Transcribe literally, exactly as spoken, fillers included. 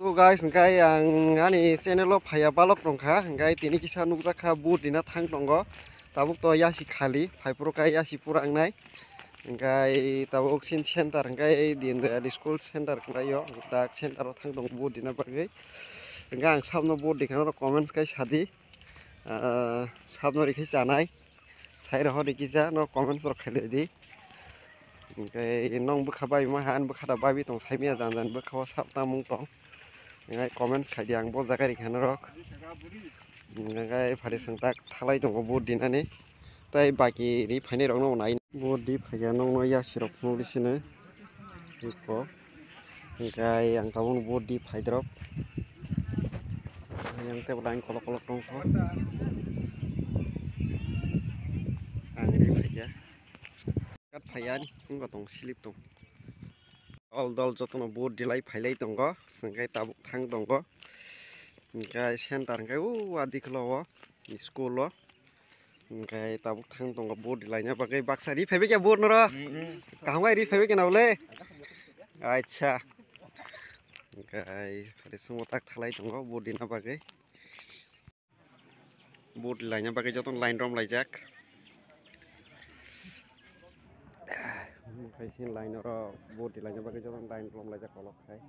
So guys, hingkai ang ani channel o phaiya balok tongkha, hingkai tini kisa nukjakha vote rina thang tongo, tabuk to yasi khali, phaiphuru khe yasi pura wngnai, hingkai tabuk sin center hingkai Deen Dayal school center kwlaio, dak center o thang tongo vote rina bagwi, hingkai ang sabno vote rikha norok comments kai sadi, ah, sabno rikhe chanai. Sai rok hwnwi kisa no comments rok khailai di. Hwnkhe nwng bwkha bai ma han bwkha da bai tong sai maya jan jan bwkha o sap tamung tong. Hwnkhe comments khai di ang bo jaga rikha norok. Hwnkhe phari swng tak thalai tongo vote dinani. Tai baki ri phainai rok no nai. Vote di phaiya nwng no yasi rok phunuk di sini. Iko. Hingkai ang tabuk vote di phaidrop. Yang tei line kolok kolok tongkho. Ang ri phaikha. Kat phaiya ni wngkha tong slip tong. Dol dol jotono vote dilai phailai tongo. Hingkai tabuk thang tongo. Hingkai center hingkai o adi khwla o school o. Hingkai tabuk thang tongo vote laina bagwi baksa ri phaibai khe vote noro. Mm, mm. Kaham khai ri phaibai khe na bole. Acha. Hingkai phari swngo tak thalai tongo vote dina bagwi. Vote laina bagwi jotono line rom laijak. Hingkai sin line oro vote laina bagwi jotono line rom laijak kolok khai.